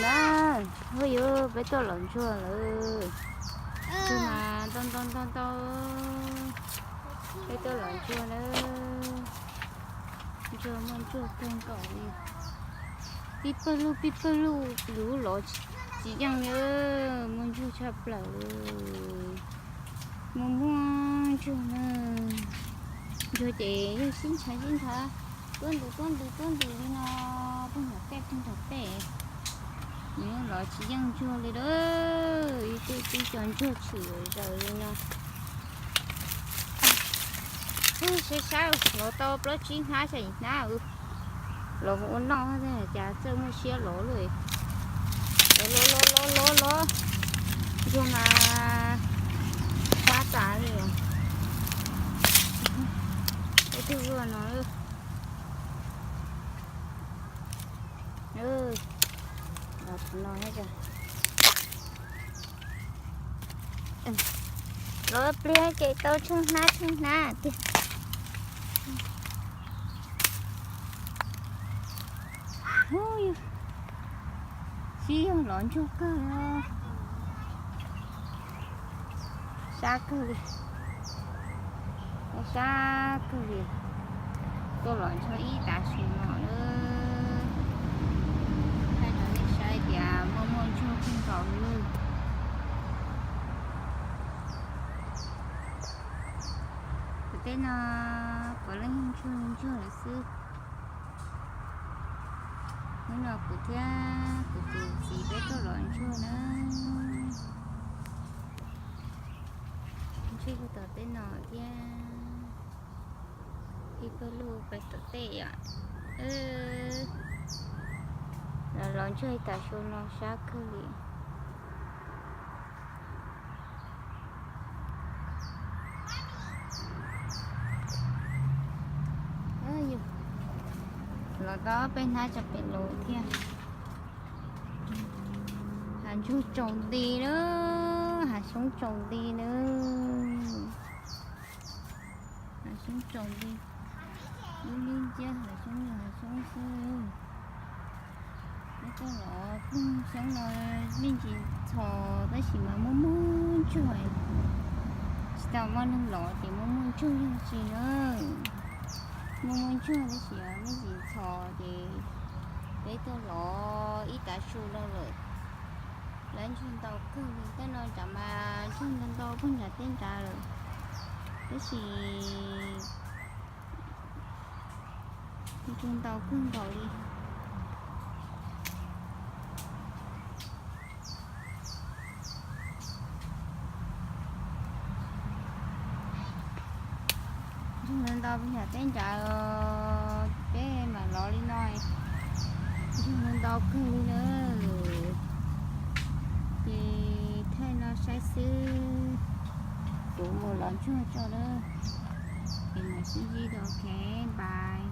Na, ua yuav peb tuaj lov ntsuag lawm. Ntsuag mas ntau ntau ntau ntau. Peb tuaj lov ntsuag lawm. Ntsuag muaj ntsuag kawg nkaus li. Pib pawg lug pib pawg lug, lub lov tsis yeej li. Muaj ntsuag tshaj plaws li. Muaj muaj ntsuag na. Ntsuag ces yeej sib ntshav sib ntshav, tuab ntws tuab ntws tuab ntws li no, puag nram tej puag nram tej. Nws lov tsis yeej ntsuag li lawm, ib tug tib co ntsuag tshwm zaws li no. Saib saib, lov tau plaub tsib hnab xya yim hnab, lov mus ua noj cas txawj muaj siab lov lawm. Lov lov lov lov lov, ntsuag mas fab tas li. Ib tug zuag no, lov no, lov pliag ces tau tsheej hnab tsheej hnab tiag. Sib yog lov ntsuag kawg li. Sab kawg li, sab kawg li. Tuaj lov ntsuag ib tav su no lawm, thaij rau nej saib tias muaj muaj ntsuag kawg nkaus li. Kuv tej no puav leej yog ntsuag ntsuag lawm xwb. Hnub no kuv thiab kuv tus txiv peb tuaj lov ntsuag na. Ntsuag puag tom tej no thiab, ib pawg lug pem tom tej os. Lov ntsuag ib tav su no sab kawg li. Los tau peb hnab tso pem los thiab. Hav ntsuag tsaus nti na, hav xyoob tsaus nti na. Hav xyoob tsaus nti, lub lub nciab hav xyoob, hav xyoob xwb. Peb tuaj los ploog xyoob no me ntsis txhos tab sis mas muaj muaj ntsuag, tsis tau muaj neeg lov ces muaj muaj ntsuag yog tsis na. Muaj muaj ntsuag tab sis me ntsis txhos ces peb tuaj lov ib tav su no lawm. Lawv ntsuag ntau kawg li, tej no nrad mas ntsuag ntau ntau puag nrad tej nrad lawm, tab sis ntsuag ntau kawg nkaus li. Ntsuag ntau ntau puag nrad tej nrad, peb mam lov li no. Ntsuag ntau ntau kawg li na. Ces thaij no saib xwb, kuv mus lov ntsuag tso na. Es mam sib ntsib dua, ok, bye.